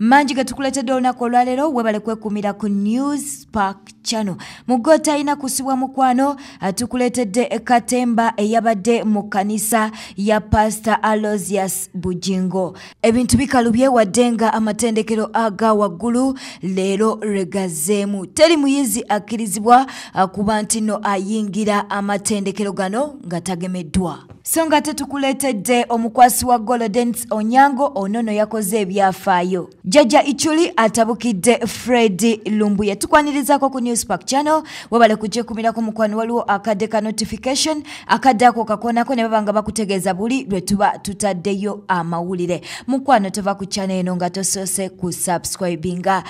Mangi getukuleetedde olunaku olwaleero, webale kwekumira ku News Park Channel. Mugo talina kusibwa mukwano, tukuleetedde katemba eyabadde mu kkanisa ya Pastor Aloysius Bujingo. Ebintu bikalubye wadde nga amatendekero aga waggulu leero regazeemu. Teri muyizi akkirizibwa kuba nti nno ayingira amatendekero gano nga tagemeddwa. So nga tetukuleetedde omukwasi wa golo Denis Onyango, onono yakoze ebyafaayo. Jjajja Ichuli atabukidde Fred Lumbuye. Tukwanirizaako ku News Park Channel, webale kujekumirako mukwano. Waliwo akadde ka notification, akadde ako kakoonako ne baba nga bakutegeeza buli lwe tuba tutaddeyo amawulire. Mukwano tova ku channel eno nga tosoose ku subscribinga.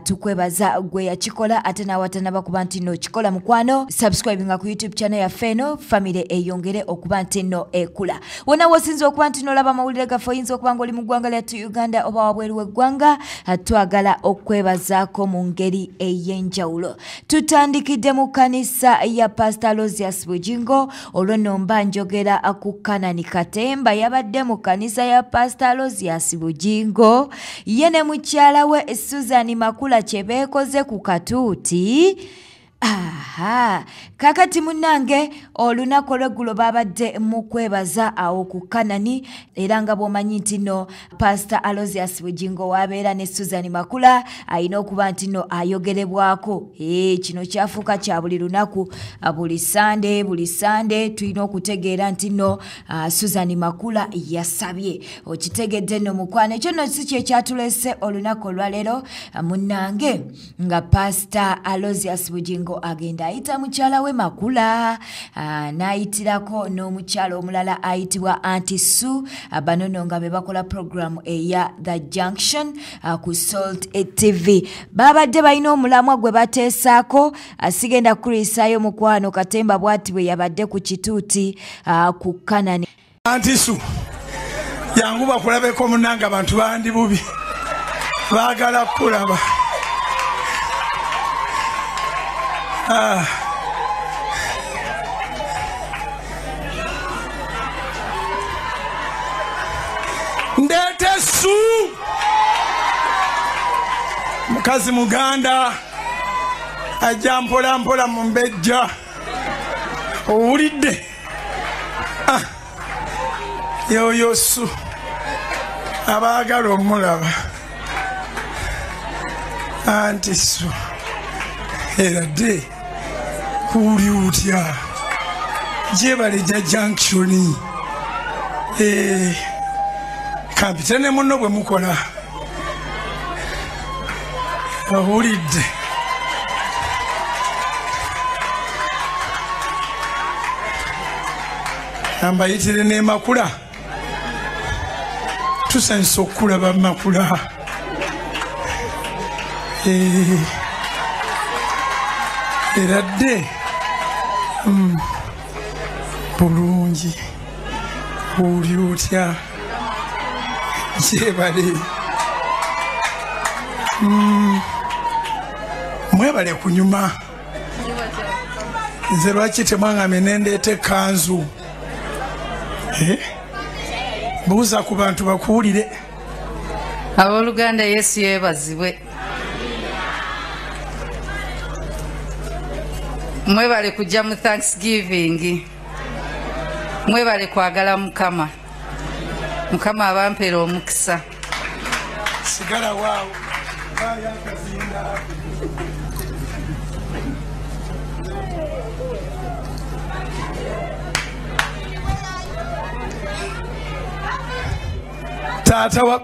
Tukwebaza gwe yakikola ate n'awatanaba kuba nti nno okikola mukwano. Subscribinga ku YouTube channel yaffe eno, family eyongere okuba nti nno ekula. Wonna w'osinza okuba nti n'olaba amawulire gaffe, oyinza okuba ng'oli mu ggwanga lyattu Uganda oba wabweru w'eggwanga, twagala okwebazaako mu ngeri ey'enjawulo. Tutandikidde mu kkanisa ya Pastor Aloysius Bujingo. Olwo nno mba njogera ku Kanani Katemba, yabadde mu kkanisa ya Pastor Aloysius Bujingo ye ne mukyala we Susan Makula kye beekoze ku katuuti. Aha, kakati munnange olunaku olweggulo babadde mu kwebaza awo ku Kanani, era nga bw'omanyi nti nno Pastor Aloysius Bujingo wabeera ne Susan Makula ayina okuba nti nno ayogerebwako. Kino kyafuuka kya buli lunaku, buli Sande, buli Sande tulina okutegeera nti nno Susan Makula yasabye. Okitegedde nno mukwano, ekyo nno si kye kyatulese olunaku olwaleero munnange, nga Pastor Aloysius Bujingo agenda ayita mukyala we Makula, n'ayitirako n'omukyala omulala ayitibwa Auntie Sue, bano nno nga be bakola program eya The Junction ku Salt TV. Babadde balina omulamwa gwe bateesaako, sigenda kukuliisaayo mukwano. Katemba bw'ati bwe yabadde ku kituuti ku Kanani. Auntie Sue, jangu bakulabeko munnange, abantu bandi bubi baagala kukulaba. Ndeete Sue, mukazi muganda ajja mpola mpola mu mbejja, owulidde? Yoyo Sue abaagala omulaba. Auntie Sue, era dde kuli otya? Gyebale Junction. Kampite ne munno bwe mukola, owulidde? Ambayitire ne Makula, tusanyusa okukulaba Makula. Era dde bulungi, oli otya? Gyebale. Mwebale kunyuma. Nze lwaki temwaŋŋambye ne ndeeta ekkanzu? Buuza ku bantu bakuwulire. Abooluganda, Yesu yeebazibwe. Mwebale kujja mu Thanksgiving, mwebale kwagala Mukama. Mukama abampeera omukisa. Sigala waawo.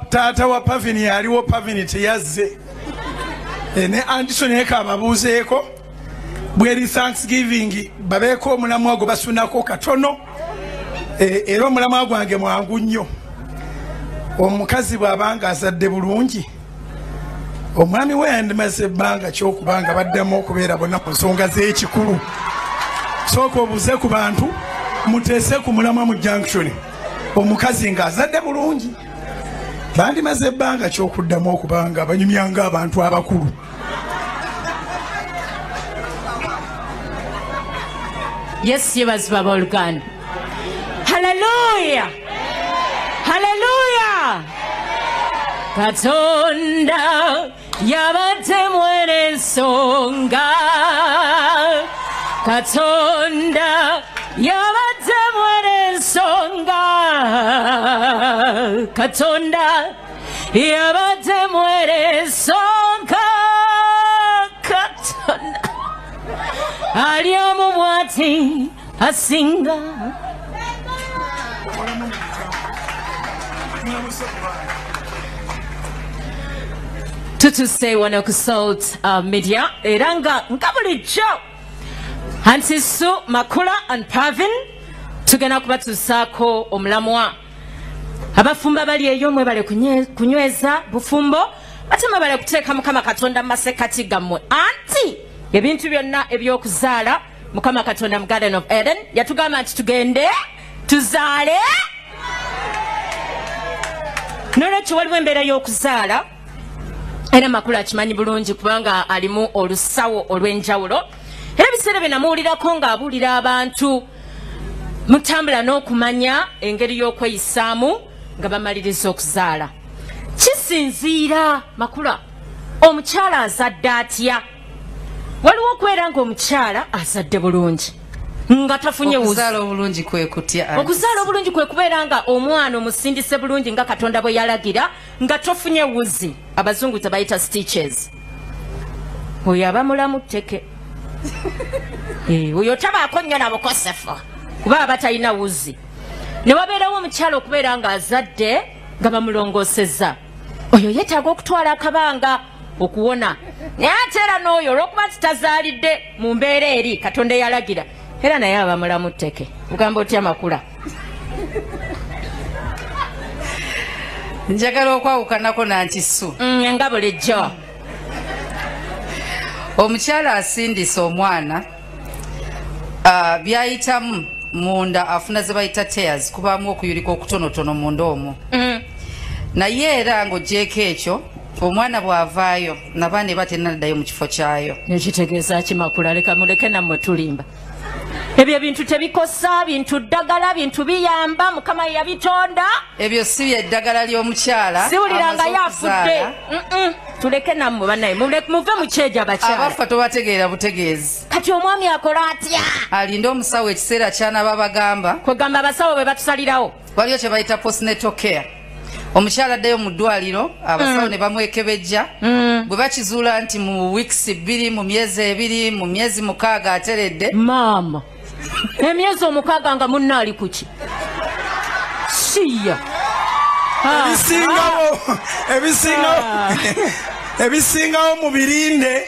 Taata wa Pavini yaliwo, Pavini teyazze. Ne Anderson eka ababuuzeeko bweri Thanksgiving babeeko omulamwa gwe basunako katono. Era omulamwa gwange mwangu nnyo. Omukazi bw'abanga azadde bulungi, omwami we yandimaze ebbanga ky'okubanga baddamu okubeera bonna ku nsonga z'ekikulu. Sooka obuuze ku bantu, muteese ku mulamwa mu Junction. Omukazi ng'azadde bulungi bandimaze ebbanga ky'okuddamu okubanga banyumyanga abantu abakulu. Yesu yeebazibwe abooluganda. Haleluya, haleluya. Katonda yabadde mwene ensonga. Katonda yabadde mwene ensonga. Katonda yabadde mwene ensonga. Katonda ali omu bw'ati asinga. Tutuse wano ku Salt Media era nga bulijjo Auntie Sue, Makula and Pavin tugenda kubatuusaako omulamwa. Abafumbo bali eyo mwebale kunyweza bufumbo, ate mwebale kuteeka Mukama Katonda mu masekkati gammwe. Anti ebintu byonna ebyokuzaala Mukama Katonda mu Garden of Eden yatugamba nti tugende tuzaale. Nolwekyo waliwo embeera y'okuzaala era Makula akimanyi bulungi kubanga alimu olusawo olw'enjawulo. Era ebiseera bye namuwulirako ng'abuulira abantu mutambula n'okumanya engeri y'okweyisaamu nga bamaliriza okuzaala. Kisinziira Makula omukyala azadde atya? Waliwo okubeera ng'omukyala azadde bulungi nga tafunye wuzi. Okuzaala obulungi kwe kutya? Okuzaala obulungi kwe kubeera nga omwana omusindise bulungi nga Katonda bwe yalagira, nga tofunye wuzi. Abazungu tebayita stitches. Oyo aba mulamu tteke. Oyo tabaako nnyo na bukosefu kuba aba talina wuzi. Ne wabeerawo omukyala okubeera ng'azadde nga bamulongoosezza. Oyo yeetaaga okutwala akabanga okuwona. Naye ate era n'oyo olw'okuba nti tazaalidde mu mbeera eri Katonda eyalagira, era naye aba mulamu tteke. Ogamba otya Makula? Njagala okwawukanako n'Auntie Sue. Nga bulijjo. Omukyala asindise omwana byayitamu munda afuna ze bayita tears, kubaamu okuyulika okutonotono munda omwo. Naye era ng'oggyeeko ekyo, omwana bw'avaayo nabaana eba tennaddayo mu kifo kyayo. Nekitegeeza ki Makula? Leka muleke nammwe tulimba. Ebyo ebintu tebikosa, bintu ddagala, bintu biyamba, Mukama yabitonda. Ebyo si byeddagala ly'omukyala. Siwulira nga yafudde. Tuleke nammwe bannaye, muve mu kyejo abakyala. Abafa tobategeera butegeezi. Kati omwami akola atya? Alinde omusawo ekiseera ky'anaaba bagamba. Kwegamba abasawo bwe batusalirawo. Waliyo kye bayita postnatal care. Omukyala addayo mu ddwaliro, abasawo ne bamwekebejja. Bwe bakizuula nti mu weeks 2, mu myezi 2, mu myezi 6 ateredde. Maama, emyezi 6 nga munno ali ku ki? Siya. Ebisingawo mubirinde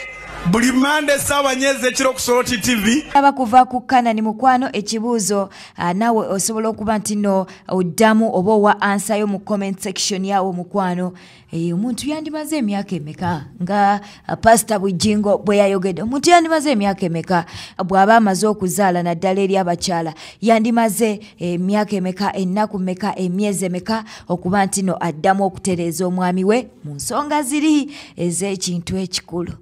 buli Mande essaawa 4 ez'ekiro ku Salt TV. Abakuva ku Kanani mukwano ekibuuzo, naawe osobola okuba nti no oddamu oba owa ansayo mu comment section yawo mukwano. Omuntu yandimaze emyaka emeka nga Pastor Bujingo bwe yayogedde? Omuntu yandimaze emyaka emeka bw'aba amaze okuzaala naddala eri abakyala? Yandimaze emyaka emeka, ennaku meka, emyezi emeka okuba nti no addamu okutereeza omwami we mu nsonga ziri ez'ekintu ekikulu?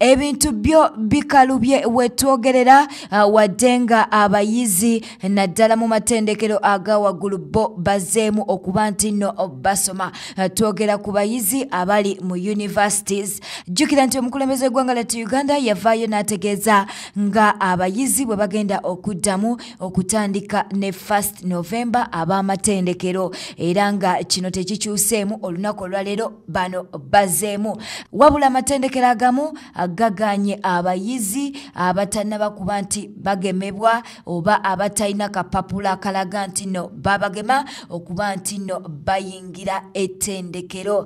Ebintu byo bikalubye wetwogerera, wadde nga abayizi naddala mu matendekero aga waggulu bo bazzeemu okuba nti nno basoma. Twogera ku bayizi abali mu universities. Jjukira nti omukulembeze w'eggwanga lyattu Uganda yavaayo n'ategeeza nga abayizi bwe bagenda okuddamu okutandika ne 1 November ab'amatendekero, era nga kino tekikyuseemu olunaku olwaleero bano bazzeemu. Wabula amatendekero agamu gaganye abayizi abatannaba kuba nti bagemebwa oba abatalina kapapula akalaga nti nno babagema okuba nti nno bayingira ettendekero.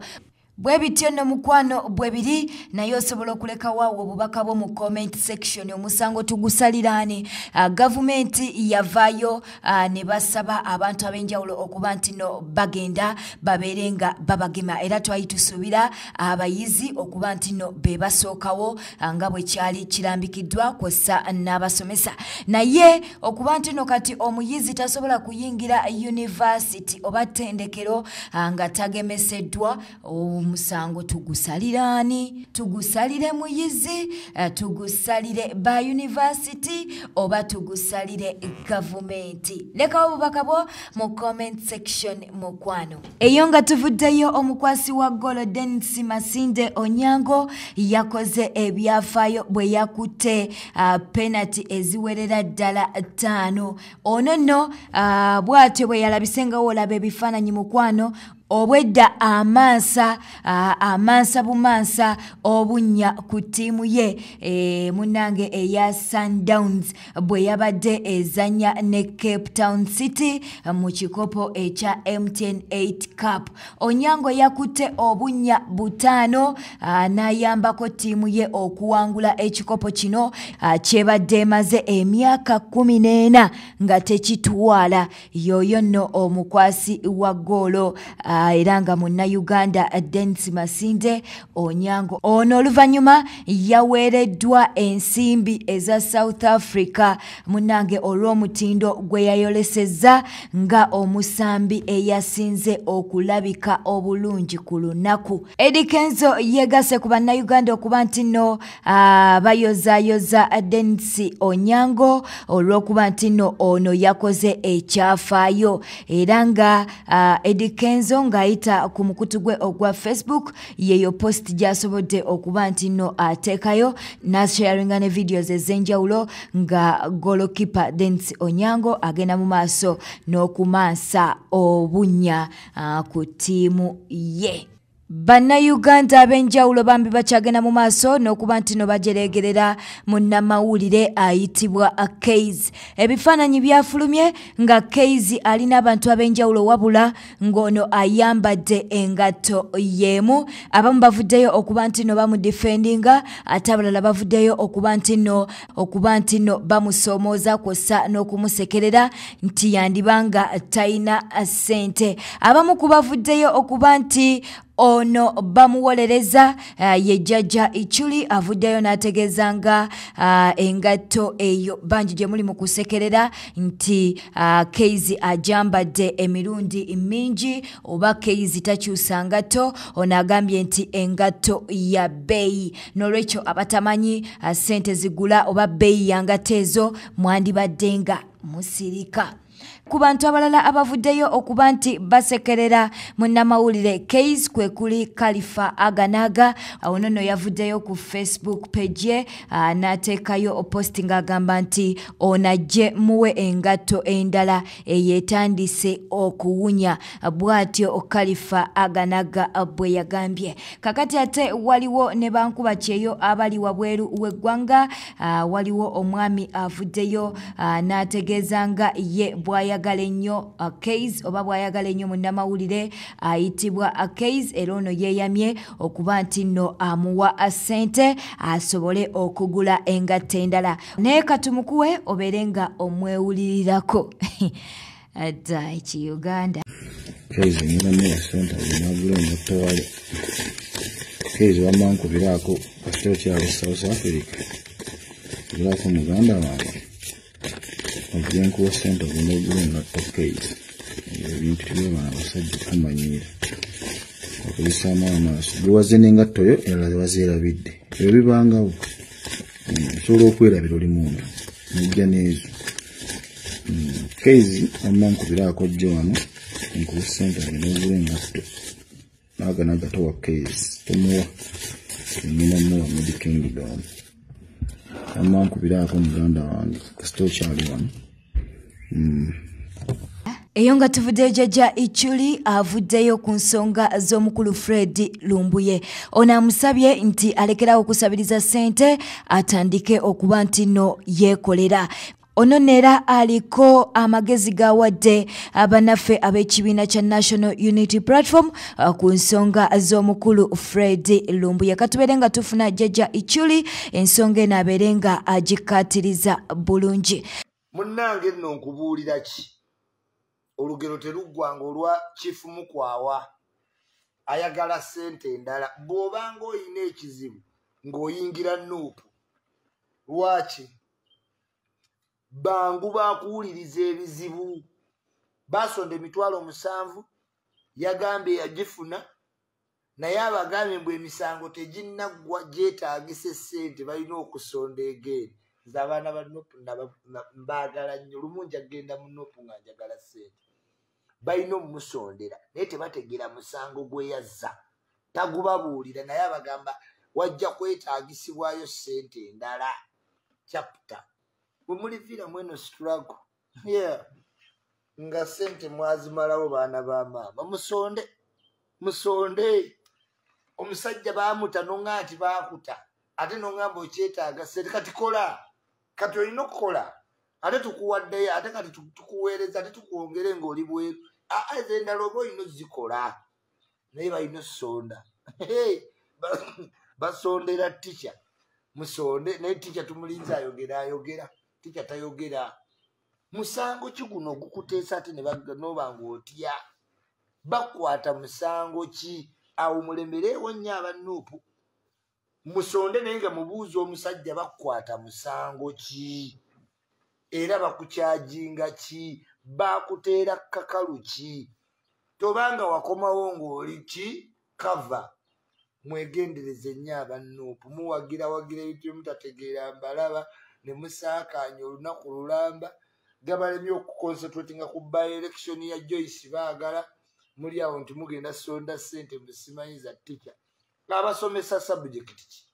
Bwe bityo nno mukwano bwe biri, naye osobola okuleka waawo obubaka bwo mu comment section. Omusango tugusaliraani. Gavumenti yavaayo ne basaba abantu ab'enjawulo okuba nti nno bagenda babeere nga babagema, era twali tusuubira abayizi okuba nti nno be basookawo nga bwe kyali kirambikiddwa kw'ossa n'abasomesa. Naye okuba nti nno kati omuyizi tasobola kuyingira university oba ttendekero nga tagemeseddwa, Omusango tugusalira ani? Tugusalire muyizi, tugusalire ba university, oba tugusalire gavumenti? Lekawo obubaka bwo mu comment section mukwano. Eyo nga tuvuddeyo, omukwasi wa golo Denis Masinde Onyango yakoze ebyafaayo bwe yakutte penalty eziwerera ddala 5. Ono nno bw'atyo bwe yalabise nga woolaba ebifaananyi mukwano, obwedda amansa amansa bumansa obunnya ku ttiimu ye munnange eya Sundowns bwe yabadde ezannya ne Cape Town City mu kikopo ekya MTN 8 Cup. Onyango yakutte obunnya 5 n'ayambako ttiimu ye okuwangula ekikopo kino kyebadde emaze emyaka 14 nga tekitwala. Yoyo nno omukwasi wa ggoolo era nga munnayuganda Denis Masinde Onyango. Ono oluvannyuma yaweereddwa ensimbi eza South Africa munnange olw'omutindo gwe yayolesezza nga omusambi eyasinze okulabika obulungi ku lunaku. Eddy Kenzo yeegase ku bannayuganda okuba nti nno bayozaayoza Denis Onyango olw'okuba nti nno ono yakoze ekyafaayo, era nga Eddy Kenzo ng'ayita ku mukutu gwe ogwa Facebook yeyo post gy'asobodde okuba nti nno ateekayo n'asharinga ne videos ez'enjawulo nga goalkeeper Denis Onyango agenda mu maaso n'okumansa obunnya ku ttiimu ye. Bannayuganda ab'enjawulo bambi bakyagenda mu maaso n'okuba nti no bajeregerera munnamawulire ayitibwa Kayz. Ebifaananyi byafulumye nga Kayz alina abantu ab'enjawulo wabula ng'ono ayambadde engatto y'emu. Abamu bavuddeyo okuba nti no bamudefendinga, ate abalala bavuddeyo okuba nti no bamusoomooza kw'ossa n'okumusekerera nti yandibanga talina ssente. Abamu ku bavuddeyo okuba nti ono bamuwolereza ye Jjajja Ichuli avuddeyo n'ategeeza nga engatto eyo bangi gye muli mu kusekerera nti Kayz ajambadde emirundi mingi oba Kayz takyusa ngatto. Ono agambye nti engatto ya bbeeyi, n'olwekyo abatamanyi ssente zigula oba bbeeyi ya ngatto ezo mwandibadde nga musirika. Ku bantu abalala abavuddeyo okuba nti basekerera munnamawulire Kayz kwe kuli Khalifa Aganaga. Awo nno yavuddeyo ku Facebook page ye n'ateekayo post ng'agamba nti ono ajje muwe engatto endala eyetandise okuwunya, bw'atyo Khalifa Aganaga bwe yagambye. Kakati ate waliwo ne bankuba kyeyo abali wabweru w'eggwanga. Waliwo omwami avuddeyo n'ategeeza nga ye bw'ayagala ennyo Kayz oba bw'ayagala ennyo munnamawulire ayitibwa Kayz, era ono yeeyamye okuba nti nno amuwa ssente asobole okugula engatto endala. Naye katumukuwe obeere nga omwewulirirako. Dda eki Uganda. Kayz ngenda muwa ssente agula engatto wale. Kayz wamma nkubiraako kasita okyali South Africa, nkubiraako muganda wange ojje nkuwa ssente ogende ogule engatto. Kayz ebintu tebibana abasajja tumanyiira okubisaamu amaaso. Gwe n'engatto yo endala wazeerabidde, ebyo bibangawo. Osobola okwerabira oli muntu n'ojja n'ezo. Kayz wamma nkubiraako ojje wano nkuwa ssente ogende ogule engatto. Aganaga towa Kayz, tomuwa, ngenda muwa Medi Kingdom. Wamma nkubiraako muganda wange kasita okyali wano. Eyo nga tuvuddeyo, Jjajja Ichuli avuddeyo ku nsonga z'omukulu Fred Lumbuye. Ono amusabye nti alekerawo okusabiriza ssente atandike okuba nti nno yeekolera. Ono neera aliko amagezi gawadde abannaffe ab'ekibiina kya National Unity Platform ku nsonga z'omukulu Fred Lumbuye. Katubeere nga tufuna Jjajja Ichuli ensonga eno abeere nga agikkaatiriza bulungi. Munnange nno nkubuulira ki? Olugero teruggwanga olwa Chief Mukwawa ayagala ssente endala. Bw'obanga oyina ekizibu ng'oyingira NUP, lwaki bangu bakuwuliriza ebizibu? Basonda 7,000, yagambye yagifuna, Naye abagambye mbu emisango teginnaggwa, gyetaagisa essente, balina okusonda egeeri. Nze abaana ba Nupu mbaagala nnyo. Lumu njagenda mu Nupu nga njagala ssente, balina omumusondera, naye tebategeera musango gwe yazza, tagubabuulira. Naye abagamba wajja kwetaagisibwayo ssente endala. Chapter bwe muliviiramu eno struggle, yeah, nga ssente mwazimalawo. Baana ba maama, musonde, musonde. Omusajja baamuta, noŋŋa nti baakuta, ate noŋŋamba okyetaaga ssente. Kati kola, kati olina okukola, ate tukuwaddeyo, ate kati tukuweereza, ate tukwongere ng'oli bweru. Aa, ezo endala oba olina ozikola, naye balina osonda. Basondera tica, musonde. Naye tica tumulinze ayogera, ayogera, tica tayogera. Musango ki guno ogukuteesa ate noba ng'otya? Bakwata musango ki? Awo mulemereewo nnyo abanuupu, musonde, naye nga mubuuza omusajja bakwata musango ki, era bakukyajinga ki, bakuteera kakalu ki? Tobanga wakomawo ng'oli ki kava. Mwegendereze nnyo abanuupu, muwagira wagira ebintu byemutategeera. Mbalaba ne musaakaanya olunaku lulamba, gabalemye okuconcentratinga ku by election ya Joyce. Baagala muli awo nti mugenda sonda ssente musimanyiza tica abasomesa subject ki?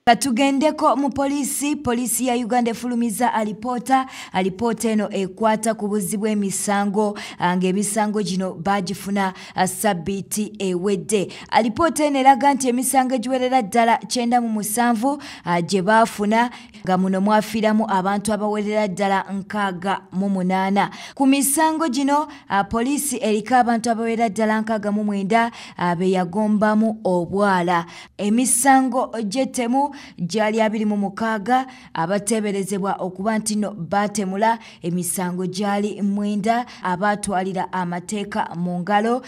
Katugendeko mu poliisi. Poliisi ya Uganda efulumiza alipoota. Alipoota eno ekwata ku buzzi bw'emisango, ng'emisango gino bagifuna sabbiiti ewedde. Alipoota eno eraga nti emisango egiwerera ddala 97 gye baafuna, nga muno mwafiiramu abantu abawerera ddala 68. Ku misango gino, poliisi eriko abantu abawerera ddala 69 be yagombamu obwala. Emisango gy'ettemu gyali 26, abateeberezebwa okuba nti nno baatemula emisango gyali 9, abaatwalira amateeka mu ngalo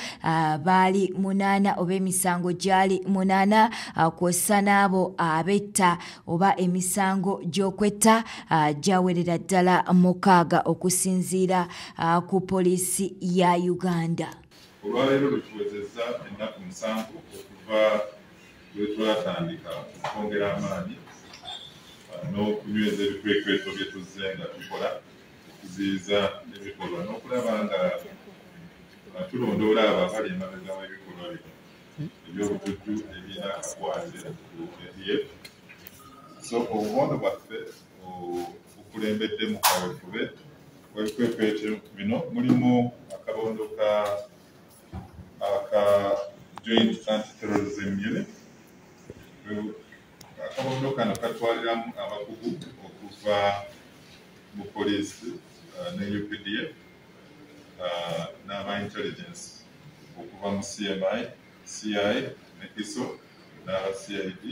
baali 8 oba emisango gyali 8, kw'ossa n'abo abetta oba emisango gy'okwetta gyawerera ddala 6, okusinziira ku poliisi ya Uganda. Olwaleero lwe tuwezezza ennaku 7 okuva lwe twatandika okwongera amaanyi n'okunyweza ebikwekweto bye tuzze nga tukola okuziyiza ebikolwa n'okulaba nga tulondoola abo abali emabega w'ebikolwa bino eby'obutujju ebirina akakwate ku ADF. So obubondo bwaffe bukulembedde mu kaweefube w'ebikwekweto bino mulimu akabondo ka aka Joint Anti-Terrorism Unit. Akabondo kano katwaliramu abakugu okuva mu poliisi ne UPDF, n'aba intelligence okuva mu CMI, CI ne ISO n'aba CID,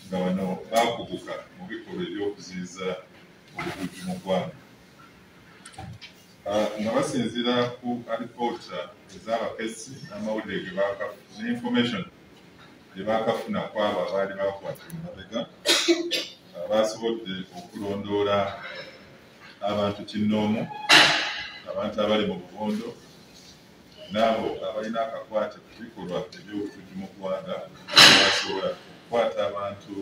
nga bano bakuguka mu bikolwa ebyokuziyiza obutujju mu ggwanga. Nga basinziira ku alipoota ez'abakesi n'amawulire ge ne information gye baakafuna ku abo abaali bakwata emabega, basobodde okulondoola abantu kinnoomu, abantu abali mu bubondo n'abo abalina akakwate ku bikolwa eby'obutujju mu ggwanga. Basobola okukwata abantu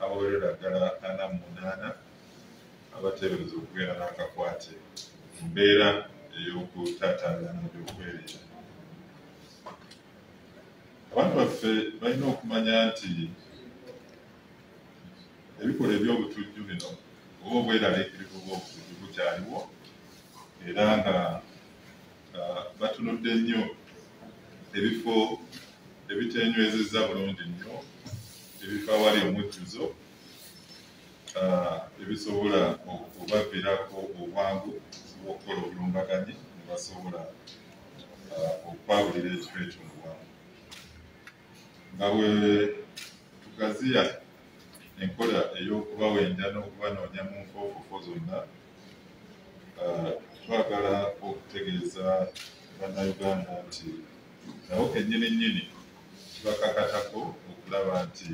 abawerera ddala 48 abateebereza okubeera n'akakwate mu mbeera ey'okutaataagana ebyokwerinda. Abantu baffe balina okumanya nti ebikolwa eby'obutujju bino oba obweraliikirivu bw'obutujju bukyaliwo, era nga batunudde nnyo ebifo ebitenywezezza bulungi nnyo, ebifo awali omujjuzo ebisobola okubaviirako obwangu bw'okukola obulumbaganyi ne basobola okwabulira ekifo ekyo mu bwangu. Nga bwe tugaziya enkola ey'okubawenja n'okubanoonya mu nfoofofo zonna, twagala okutegeeza Bannayuganda nti nabo kennyini nnyini kibakakatako okulaba nti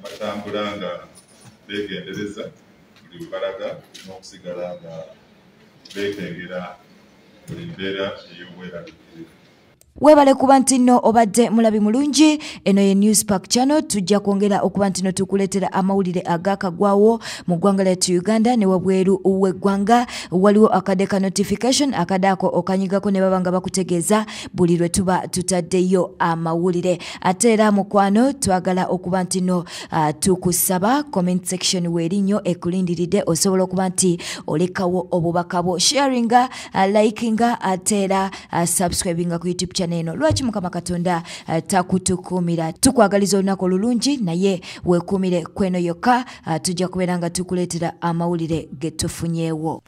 batambula nga beegendereza buli bwe balaga n'okusigala nga beekengera buli mbeera ey'obweraliikirivu. Webale kuba nti nno obadde mulabi mulungi. Eno ye News Park Channel. Tujja kwongera okuba nti nno tukuleetera amawulire agakagwawo mu ggwanga lyattu Uganda ne wabweru w'eggwanga. Waliwo akadde ka notification, akadde ako okanyigako ne baba nga bakutegeeza buli lwe tuba tutaddeyo amawulire. Ate era mukwano, twagala okuba nti nno tukusaba comment section weeri nnyo ekulindiridde, osobola okuba nti olekawo obubaka bwo, sharinga, likinga, ate era subscribinga ku YouTube channel eno. Lwaki Mukama Katonda takutukuumira? Tukwagaliza olunaku olulungi, naye weekuumire kweno yokka. Tujja kubeera nga tukuleetera amawulire ge tufunyeewo.